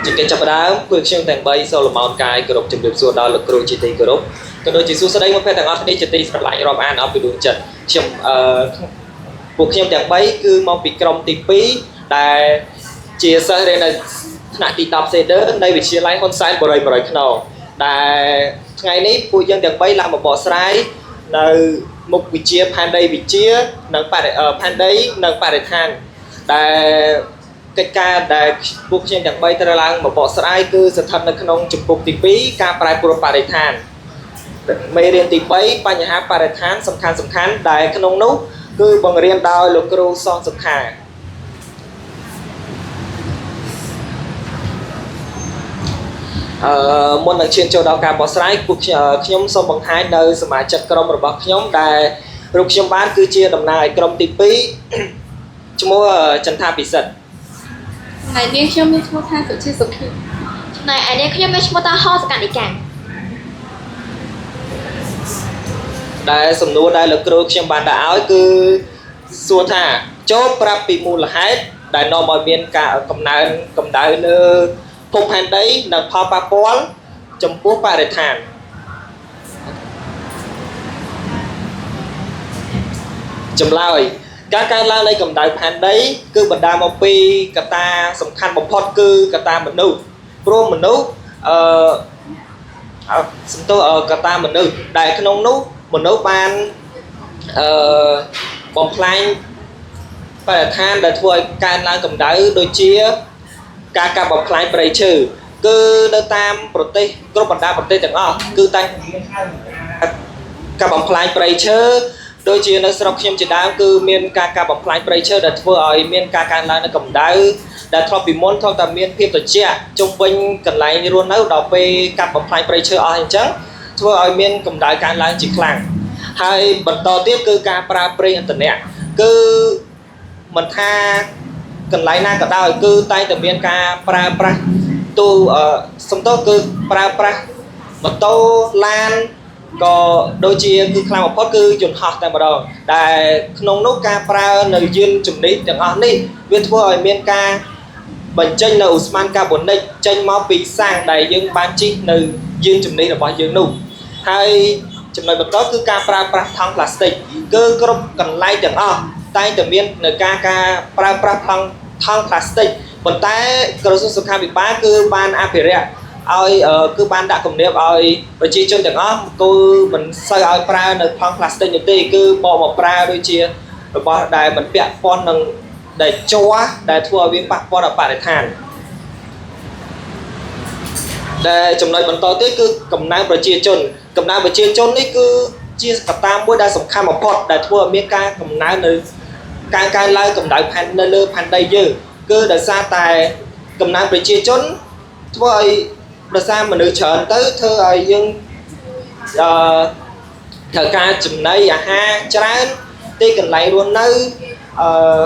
ជាកិច្ចចាប់ផ្ដើមគឺខ្ញុំទាំង3សូមលំអរកាយគោរពជំរាបសួរដល់លោកគ្រូជាទីគោរពក៏ដូចជាសួស្តីមិត្តភក្តិទាំងអស់គ្នាជាទីស្រឡាញ់រាប់អានអស់ពីដួងចិត្តខ្ញុំអឺពួកខ្ញុំទាំង3គឺមកពីក្រុមទី2ដែលជាសិស្សរៀននៅថ្នាក់ទី10 Ceder នៃវិទ្យាល័យហ៊ុនសែនបុរី100ខ្នងដែលថ្ងៃនេះពួកយើងទាំង3ឡើងមកបកស្រាយនៅមុខវិជ្ជាផែនដីវិទ្យានិងបរិផែនដីនិងបរិស្ថានដែលកិច្ចការដែលពួកខ្ញុំទាំង3ត្រូវឡើងមកបកស្រាយគឺស្ថិតនៅក្នុងជំពូកទី2ការប្រែប្រួលបរិស្ថានមេរៀនទី3បញ្ហាបរិស្ថានសំខាន់សំខាន់ដែលក្នុងនោះគឺបង្រៀនដោយលោកគ្រូសងសុខាអឺមុននឹងឈានចូលដល់ការបកស្រាយពួកខ្ញុំសូមបង្ហាញនៅសមាជិកក្រុមរបស់ខ្ញុំដែលរូបខ្ញុំបានគឺជាតំណាងឲ្យក្រុមទី2ឈ្មោះចន្ទថាពិសិដ្ឋ ថ្ងៃនេះខ្ញុំមានឈ្មោះថាសុជាសុខិ ចំណែកឯនាងខ្ញុំមានឈ្មោះថាហោសកនិកា ដែលសំណួរដែលលោកគ្រូខ្ញុំបានដាក់ឲ្យគឺសួរថាចូលប្រាប់ពីមូលហេតុដែលនាំឲ្យមានការកំណើនកម្ដៅលើភពផែនដីនិងផលប៉ះពាល់ចំពោះបរិស្ថានចម្លើយការកើនឡើងនៃកម្ដៅផែនដីគឺបណ្ដាលមកពីកត្តាសំខាន់បំផុតគឺកត្តាមនុស្សព្រោះមនុស្សអឺ សំទោសកត្តាមនុស្សដែលក្នុងនោះមនុស្សបានអឺបំផ្លាញបរិស្ថានដែលធ្វើឲ្យកើនឡើងកម្ដៅដូចជាការកាប់បំផ្លាញព្រៃឈើគឺនៅតាមប្រទេសគ្រប់បណ្ដាប្រទេសទាំងអស់គឺតែមានការបំផ្លាញព្រៃឈើដូចជានៅស្រុកខ្ញុំជាដើមគឺមានការកាប់បំផ្លាញព្រៃឈើដែលធ្វើឲ្យមានការកើនឡើងនៃកម្ដៅដែលធ្លាប់ពីមុនធ្លាប់តែមានភាពត្រជាក់ជុំវិញកន្លែងរស់នៅដល់ពេលកាប់បំផ្លាញព្រៃឈើអស់អញ្ចឹងធ្វើឲ្យមានកម្ដៅកើនឡើងជាខ្លាំងហើយបន្តទៀតគឺការប្រើប្រេងឥន្ធនៈគឺមិនថាកន្លែងណាក៏ដោយគឺតែងតែមានការប្រើប្រាស់ទូសំទោសគឺប្រើប្រាស់ម៉ូតូឡានក៏ដូចជាគឺខ្លាំងបំផុតគឺយន្តហោះតែម្ដងដែលក្នុងនោះការប្រើនៅយានជំនិះទាំងអស់នេះវាធ្វើឲ្យមានការបញ្ចេញនៅឧស្ម័នកាបូនិកចេញមកពីសាំងដែលយើងបានជិះនៅយានជំនិះរបស់យើងនោះហើយចំណុចបន្តគឺការប្រើប្រាស់ថង់ប្លាស្ទិកគឺគ្រប់កន្លែងទាំងអស់តែងតែមាននៅការប្រើប្រាស់ថង់ប្លាស្ទិកប៉ុន្តែក្រសួងសុខាភិបាលគឺបានអភិរក្សឲ្យគឺបានដាក់គំនាបឲ្យប្រជាជនទាំងអស់គឺមិនសូវឲ្យប្រើនៅថង់ប្លាស្ទិកនោះទេគឺបកមកប្រើដូចជារបស់ដែលមិនពាក់ព័ន្ធនឹងដែលជ័រដែលធ្វើឲ្យវាប៉ះពាល់ដល់បរិស្ថានដែលចំណុចបន្តទៀតគឺកំណើនប្រជាជនកំណើនប្រជាជននេះគឺជាកត្តាមួយដែលសំខាន់បំផុតដែលធ្វើឲ្យមានការកំណើននៅការកើនឡើងកម្ដៅផែននៅលើផែនដីយើងគឺដោយសារតែកំណើនប្រជាជនធ្វើឲ្យដោយសារមនុស្សច្រើនទៅធ្វើឲ្យយើងអឺត្រូវការចំណីអាហារច្រើនទីកន្លែងរស់នៅអឺ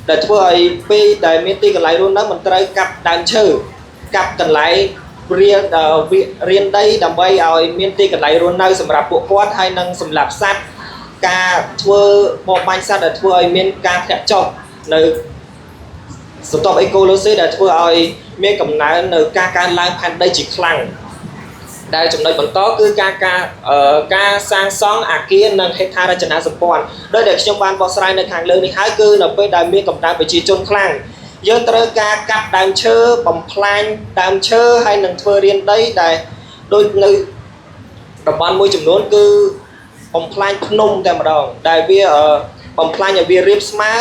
ដែលធ្វើឲ្យពេលដែលមានទីកន្លែងរស់នៅមិនត្រូវកាប់ដើមឈើកាប់កន្លែងរៀនដីដើម្បីឲ្យមានទីកន្លែងរស់នៅសម្រាប់ពួកគាត់ហើយនិងសម្រាប់សត្វការធ្វើបរបាញ់សត្វដែលធ្វើឲ្យមានការធ្លាក់ចុះនៅស្រទាប់អេកូឡូស៊ីដែលធ្វើឲ្យមានកំណើននៅការកើនឡើងផែនដីជាខ្លាំងដែលចំណុចបន្តគឺការសាងសង់អាគារនិងហេដ្ឋារចនាសម្ព័ន្ធដោយដែលខ្ញុំបានបកស្រាយនៅខាងលើនេះហើយគឺនៅពេលដែលមានកំណើនប្រជាជនខ្លាំងយើងត្រូវការកាប់ដើមឈើបំផ្លាញដើមឈើហើយនឹងធ្វើរានដីដែលដូចនៅតំបន់មួយចំនួនគឺបំផ្លាញភ្នំតែម្ដងដែលវាបំផ្លាញឲ្យវារាបស្មើ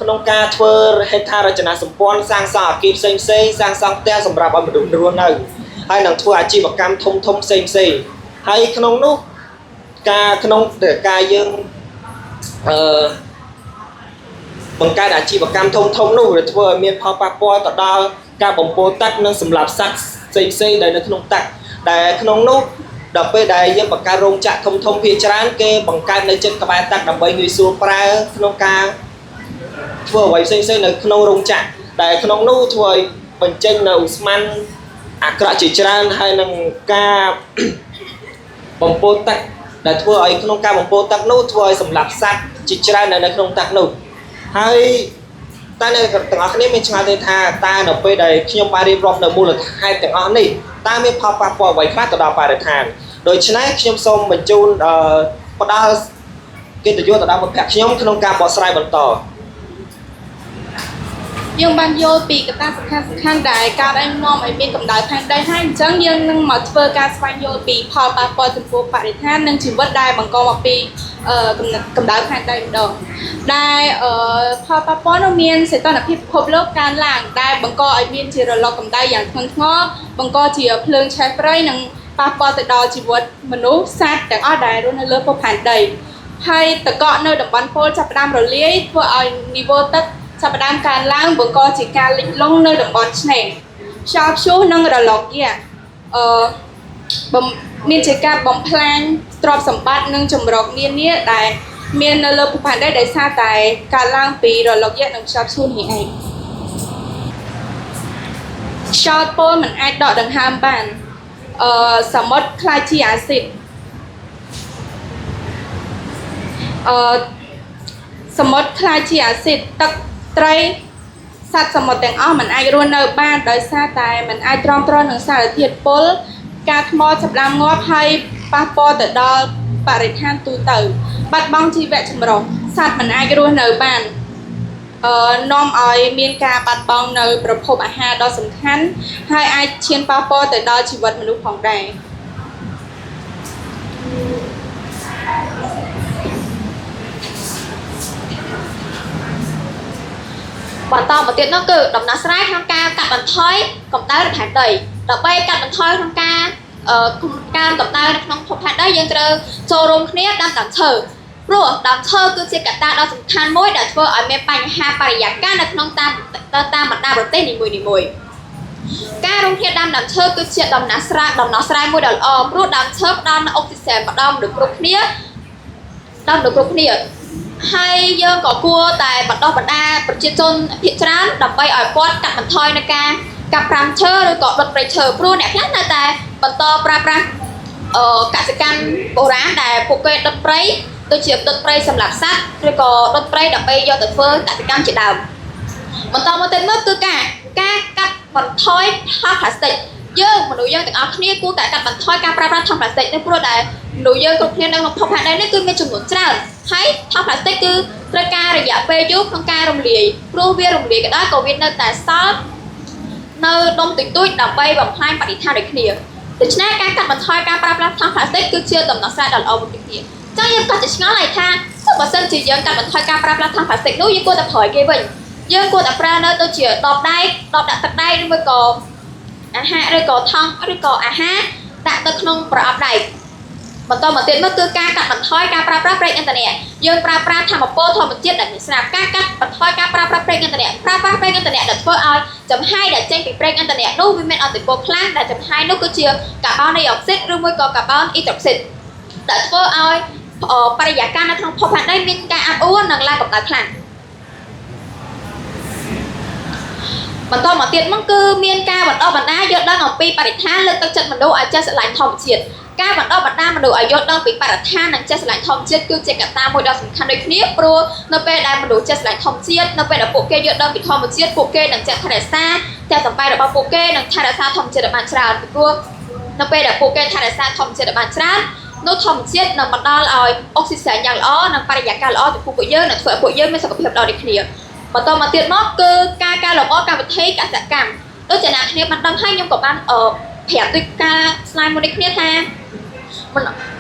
ក្នុងការធ្វើហេដ្ឋារចនាសម្ព័ន្ធសាងសង់អគារផ្សេងផ្សេងសាងសង់ផ្ទះសម្រាប់ឲ្យមនុស្សរស់នៅហើយនឹងធ្វើអាជីវកម្មធំធំផ្សេងផ្សេងហើយក្នុងនោះការក្នុងការយើងអឺបង្កើតអាជីវកម្មធំធំនោះវាធ្វើឲ្យមានផលប៉ះពាល់ទៅដល់ការបំពុលទឹកនិងសម្លាប់សត្វផ្សេងផ្សេងដែលនៅក្នុងទឹកដែលក្នុងនោះដល់ពេលដែលយើងបង្កើតរោងចក្រធំធំភាគច្រើនគេបង្កើតនៅចិត្តក្បែរទឹកដើម្បីងាយស្រួលប្រើក្នុងការធ្វើអ្វីផ្សេងផ្សេងនៅក្នុងរោងចក្រដែលក្នុងនោះធ្វើឲ្យបញ្ចេញនៅឧស្ម័នអាក្រក់ជាច្រើនហើយនឹងការបំពុលទឹកដែលធ្វើឲ្យក្នុងការបំពុលទឹកនោះធ្វើឲ្យសម្លាប់សត្វជាច្រើននៅក្នុងទឹកនោះហើយ តើអ្នកទាំងអស់គ្នាមានឆ្ងល់ទេថាតើនៅពេលដែលខ្ញុំបានរៀបរាប់នៅមូលហេតុទាំងអស់នេះតើមានផលប៉ះពាល់អ្វីខ្លះទៅដល់បរិស្ថានដូច្នេះខ្ញុំសូមបញ្ជូនអឺផ្ដល់កិត្តិយសទៅដល់មិត្តភក្តិខ្ញុំក្នុងការបកស្រាយបន្ត យើងបានយល់ពីកត្តាសំខាន់សំខាន់ដែលកើតឲ្យនាំឲ្យមានកម្ដៅផែនដីហើយអញ្ចឹងយើងនឹងមកធ្វើការស្វែងយល់ពីផលប៉ះពាល់ចំពោះបរិស្ថាននិងជីវិតដែលបង្កមកពីអឺកំណត់កម្ដៅផែនដីម្ដងដែលអឺផលប៉ះពាល់នោះមានសីតុណ្ហភាពពិភពលោកកើនឡើងដែលបង្កឲ្យមានជារលកកម្ដៅយ៉ាងធ្ងន់ធ្ងរបង្កជាភ្លើងឆេះព្រៃនិងប៉ះពាល់ទៅដល់ជីវិតមនុស្សសត្វទាំងអស់ដែលរស់នៅលើភពផែនដីហើយទឹកកកនៅតំបន់ប៉ូលចាប់ផ្ដើមរលាយធ្វើឲ្យនីវ៉ូទឹកចាប់ផ្ដើមកើនឡើងបង្កជាការលិចលង់នៅតំបន់ឆ្នេរខ្យល់ព្យុះនិងរលកយក្សអឺបំមានជាការបំផ្លាញទ្រព្យសម្បត្តិនិងជម្រកនានាដែលមាននៅលើភពផែនដីដោយសារតែការឡើងពីរលកយក្សនិងខ្យល់ព្យុះនេះឯងខ្យល់ពុលមិនអាចដកដង្ហើមបានអឺសមុទ្រក្លាយជាអាស៊ីតអឺ សមុទ្រក្លាយជាអាស៊ីតទឹកត្រីសត្វសមុទ្រទាំងអស់មិនអាចរស់នៅបានដោយសារតែមិនអាចទ្រាំទ្រនឹងសារធាតុពុលការថ្មចាប់ផ្ដើមងាប់ហើយប៉ះពាល់ទៅដល់បរិស្ថានទូទៅបាត់បង់ជីវៈចម្រុះសត្វមិនអាចរស់នៅបានអឺនាំឲ្យមានការបាត់បង់នៅប្រភពអាហារដ៏សំខាន់ហើយអាចឈានប៉ះពាល់ទៅដល់ជីវិតមនុស្សផងដែរ បន្តមកទៀតនោះគឺដំណោះស្រាយក្នុងការកាត់បន្ថយកម្ដៅផែនដីដើម្បីកាត់បន្ថយក្នុងការអឺការកម្ដៅនៅក្នុងភពផែនដីយើងត្រូវចូលរួមគ្នាដាំដើមឈើព្រោះដើមឈើគឺជាកត្តាដ៏សំខាន់មួយដែលធ្វើឲ្យមានបញ្ហាបរិយាកាសនៅក្នុងតាមទៅតាមបណ្ដាប្រទេសនីមួយៗការរួមគ្នាដាំដើមឈើគឺជាដំណោះស្រាយដំណោះស្រាយមួយដ៏ល្អព្រោះដើមឈើផ្ដល់នូវអុកស៊ីសែនមកដល់មនុស្សគ្រប់គ្នាដល់មនុស្សគ្រប់គ្នា ហើយយើងក៏គួរតែបណ្ដុះបណ្ដាលប្រជាជនភាគច្រើនដើម្បីឲ្យគាត់កាត់បន្ថយនៅការកាប់ប្រាំឈើឬក៏ដុតព្រៃឈើព្រោះអ្នកខ្លះនៅតែបន្តប្រើប្រាស់អឺកសិកម្មបុរាណដែលពួកគេដុតព្រៃដូចជាដុតព្រៃសម្រាប់សត្វឬក៏ដុតព្រៃដើម្បីយកទៅធ្វើកសិកម្មជាដើមបន្តមកទៀតមើលគឺការការកាត់បន្ថយថង់ប្លាស្ទិកយើងមនុស្សយើងទាំងអស់គ្នាគួរតែកាត់បន្ថយការប្រើប្រាស់ថង់ប្លាស្ទិកនេះព្រោះតែមនុស្សយើងគ្រប់គ្នានៅក្នុងភពផែនដីនេះគឺមានចំនួនច្រើនហើយថង់ប្លាស្ទិកគឺត្រូវការរយៈពេលយូរក្នុងការរំលាយព្រោះវារំលាយក៏ដោយក៏វានៅតែសល់នៅដុំទុយៗដើម្បីបំផ្លាញបរិស្ថានដូចគ្នាដូច្នេះការកាត់បន្ថយការប្រើប្រាស់ថង់ប្លាស្ទិកគឺជាដំណោះស្រាយដ៏ល្អមួយទៀតចឹងយើងក៏จะឆ្ងល់ហើយថាចុះបើសិនជាយើងកាត់បន្ថយការប្រើប្រាស់ថង់ប្លាស្ទិកនោះយើងគួរតែប្រើឲ្យគេវិញយើងគួរតែប្រើនៅដូចជាដបដែកដបដាក់ទឹកដែកឬមួយក៏អាហារឬក៏ថង់ឬក៏អាហារដាក់ទៅក្នុងប្រអប់ដែកបន្តមកទៀតនោះគឺការកាត់បន្ថយការប្រើប្រាស់ប្រេងឥន្ធនៈយើងប្រើប្រាស់ធម្មពលធម្មជាតិដែលមានស្រាប់ការកាត់បន្ថយការប្រើប្រាស់ប្រេងឥន្ធនៈប្រើប្រាស់ប្រេងឥន្ធនៈដែលធ្វើឲ្យចំហាយដែលចេញពីប្រេងឥន្ធនៈនោះវាមានឥទ្ធិពលខ្លាំងដែលចំហាយនោះគឺជាកាបូនឌីអុកស៊ីតឬមួយក៏កាបូនអ៊ីដ្រូអុកស៊ីតដែលធ្វើឲ្យបរិយាកាសនៅក្នុងភពផែនដីមានការអាប់អួរនិងឡើងកម្ដៅខ្លាំងបន្តមកទៀតមកគឺមានការបណ្ដុះបណ្ដាលយល់ដឹងអំពីបរិស្ថានលើកទឹកចិត្តមនុស្សឲ្យចេះស្រឡាញ់ធម្មជាតិការបណ្ដុះបណ្ដាលមនុស្សឲ្យយល់ដឹងពីបរិស្ថាននិងចេះស្រឡាញ់ធម្មជាតិគឺជាកត្តាមួយដ៏សំខាន់ដូចគ្នាព្រោះនៅពេលដែលមនុស្សចេះស្រឡាញ់ធម្មជាតិនៅពេលដែលពួកគេយល់ដឹងពីធម្មជាតិពួកគេនឹងចេះថែរក្សាផ្ទះសម្បែងរបស់ពួកគេនិងថែរក្សាធម្មជាតិឲ្យបានច្រើនពីព្រោះនៅពេលដែលពួកគេថែរក្សាធម្មជាតិឲ្យបានច្រើននោះធម្មជាតិនឹងបណ្ដាលឲ្យអុកស៊ីសែនយ៉ាងល្អនិងបរិយាកាសល្អចំពោះពួកយើងនិងធ្វើឲ្យពួកយើងមានសុខភាពល្អដូចគ្នាបន្តមកទៀតមកគឺការកែលម្អកម្មវិធីកសិកម្មដូចជាអ្នកគ្នាបានដឹងហើយខ្ញុំក៏បានប្រាប់ដូចការស្លាយមួយនេះគ្នាថា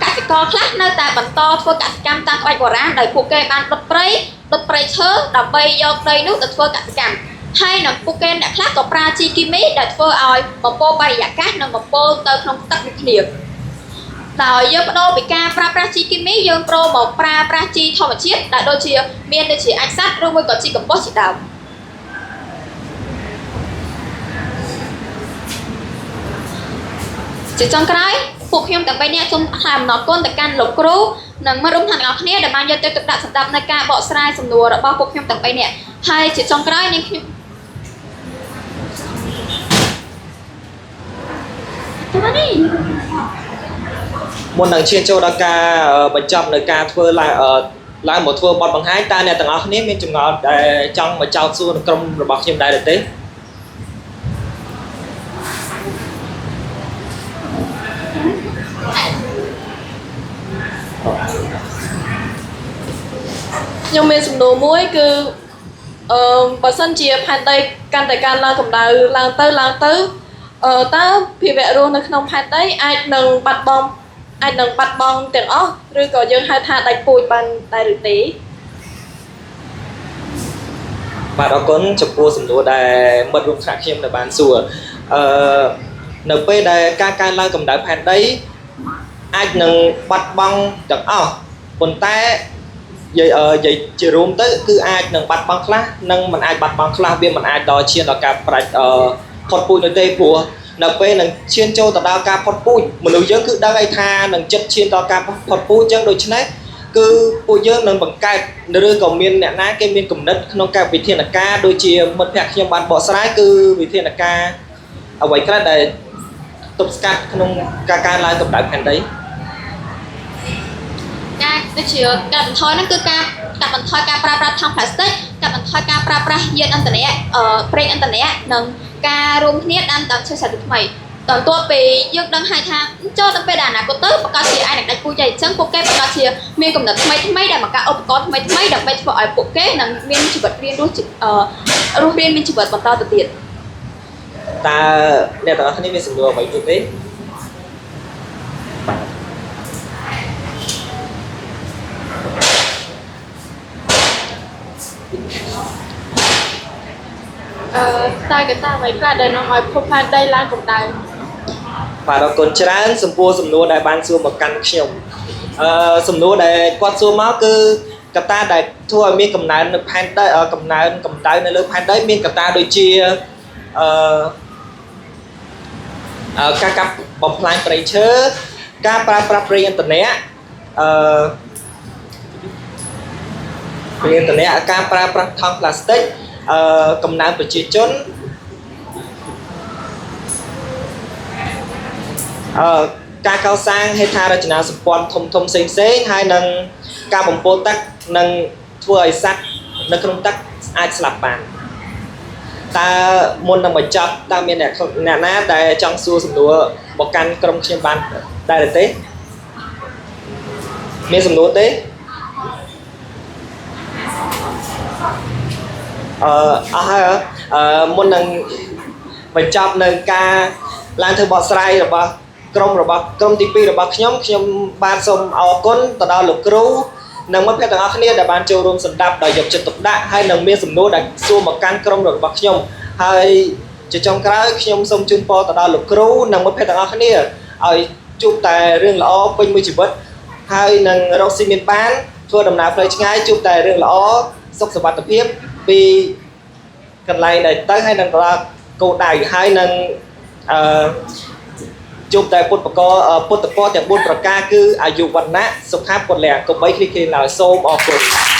កសិករខ្លះនៅតែបន្តធ្វើកសិកម្មតាមក្បាច់បុរាណដោយពួកគេបានដុតព្រៃដុតព្រៃឈើដើម្បីយកដីនោះទៅធ្វើកសិកម្មហើយនឹងពួកគេអ្នកខ្លះក៏ប្រើជីគីមីដែលធ្វើឲ្យបំពុលបរិយាកាសនិងបំពុលទៅក្នុងទឹកដូចគ្នាដោយយើងបដូរពីការប្រើប្រាស់ជីគីមីយើងប្រូមកប្រើប្រាស់ជីធម្មជាតិដែលដូចជាមានដូចជាអាចម៍សត្វឬមួយក៏ជីកំប៉ុស្តជាដើមជាចុងក្រោយពួកខ្ញុំទាំង3នាក់សូមថ្លែងអំណរគុណទៅកាន់លោកគ្រូនិងមិត្តរួមថ្នាក់ទាំងអស់គ្នាដែលបានយកចិត្តទុកដាក់សម្រាប់នៅការបកស្រាយសំណួររបស់ពួកខ្ញុំទាំង3នាក់ហើយជាចុងក្រោយនាងខ្ញុំទៅនេះ មុននឹងឈានចូលដល់ការបញ្ចប់នៅការធ្វើ ឡើងមកធ្វើបទបង្ហាញតើអ្នកទាំងអស់គ្នាមានចម្ងល់ដែលចង់មកចោទសួរនៅក្រុមរបស់ខ្ញុំដែរឬទេ ខ្ញុំមានសំណួរមួយគឺអឺបើសិនជាផែនដីកាន់តែកើនឡើងកម្ដៅឡើងទៅឡើងទៅអឺតើភាវៈរស់នៅក្នុងផែនដីអាចនឹងបាត់បង់អាចនឹងបាត់បង់ទាំងអស់ឬក៏យើងហៅថាដាច់ពូជបានដែរឬទេ បាទអរគុណចំពោះសំណួរដែលមិត្តរួមថ្នាក់ខ្ញុំដែលបានសួរអឺនៅពេលដែលការកើនឡើងកម្ដៅផែនដីអាចនឹងបាត់បង់ទាំងអស់ប៉ុន្តែនិយាយអឺនិយាយជារួមទៅគឺអាចនឹងបាត់បង់ខ្លះនិងមិនអាចបាត់បង់ខ្លះវាមិនអាចដល់ឈានដល់ការប្រាច់អឺផុតពូជនោះទេព្រោះនៅពេលនឹងឈានចូលទៅដល់ការផុតពូជមនុស្សយើងគឺដឹងហើយថានឹងចិត្តឈានដល់ការផុតពូជអញ្ចឹងដូច្នេះគឺពួកយើងនឹងបង្កើតឬក៏មានអ្នកណាគេមានគំនិតក្នុងការវិធានការដូចជាមិត្តភ័ក្តិខ្ញុំបានបកស្រាយគឺវិធានការអ្វីខ្លះដែលទប់ស្កាត់ក្នុងការកើនឡើងកម្ដៅផែនដី ការដូចជាកាត់បន្ថយហ្នឹងគឺការកាត់បន្ថយការប្រើប្រាស់ថង់ប្លាស្ទិកកាត់បន្ថយការប្រើប្រាស់យានឥន្ធនៈអឺប្រេងឥន្ធនៈនិងការរួមគ្នាដាំដើមឈើសាច់ថ្មីតន្ទាប់ពីយើងដឹងហើយថាចូលទៅពេលដែលអនាគតទៅប្រកាសជាអាចនឹងដាច់ពូជហើយអញ្ចឹងពួកគេប្រកាសជាមានកំណត់ថ្មីថ្មីដែលបង្កើតឧបករណ៍ថ្មីថ្មីដើម្បីធ្វើឲ្យពួកគេនឹងមានជីវិតរៀនរស់អឺរស់រានមានជីវិតបន្តទៅទៀត តើអ្នកទាំងអស់គ្នាមានសំណួរអ្វីទៀតទេបាទ អឺតើកត្តាអ្វីខ្លះដែលនាំឲ្យភពផែនដីឡើងកម្ដៅ បាទអរគុណច្រើនចំពោះសំណួរដែលបានសួរមកកាន់ខ្ញុំអឺសំណួរដែលគាត់សួរមកគឺកត្តាដែលធ្វើឲ្យមានកំណើននៅផែនដីអឺកំណើនកម្ដៅនៅលើផែនដីមានកត្តាដូចជាអឺអឺការកាប់បំផ្លាញព្រៃឈើការប្រើប្រាស់ប្រេងឥន្ធនៈអឺប្រេងឥន្ធនៈការប្រើប្រាស់ថង់ប្លាស្ទិកអឺកំណើនប្រជាជន អឺការកសាងហេដ្ឋារចនាសម្ព័ន្ធធំធំផ្សេងផ្សេងៗហើយនឹងការបំពុលទឹកនិងធ្វើឲ្យសត្វនៅក្នុងទឹកអាចស្លាប់បានតើមុននឹងបញ្ចប់តើមានអ្នកអ្នកណាដែលចង់សួរសំណួរមកកាន់ក្រុមខ្ញុំបានដែរឬទេមានសំណួរទេអឺអស់ហើយហ៎អឺមុននឹងបញ្ចប់នៅការឡើងធ្វើបកស្រាយរបស់ក្រុមរបស់ក្រុមទី2របស់ខ្ញុំខ្ញុំបាទសូមអរគុណទៅដល់លោកគ្រូនិងមិត្តភ័ក្តិទាំងអស់គ្នាដែលបានចូលរួមស្ដាប់ដោយយកចិត្តទុកដាក់ហើយនឹងមានសំណួរដែលសួរមកកាន់ក្រុមរបស់ខ្ញុំហើយជាចុងក្រោយខ្ញុំសូមជូនពរទៅដល់លោកគ្រូនិងមិត្តភ័ក្តិទាំងអស់គ្នាឲ្យជួបតែរឿងល្អពេញមួយជីវិតហើយនឹងរកស៊ីមានបានធ្វើដំណើរផ្លូវឆ្ងាយជួបតែរឿងល្អសុខសុវត្ថិភាពពីកន្លែងដែលទៅហើយនឹងទៅដល់គោលដៅហើយនឹងអឺជួបតែពុទ្ធបកពុទ្ធពរទាំង4ប្រការគឺអាយុវណ្ណៈសុខៈពលៈកុំបីឃ្លីឃ្លានឡើយសូមអរគុណ។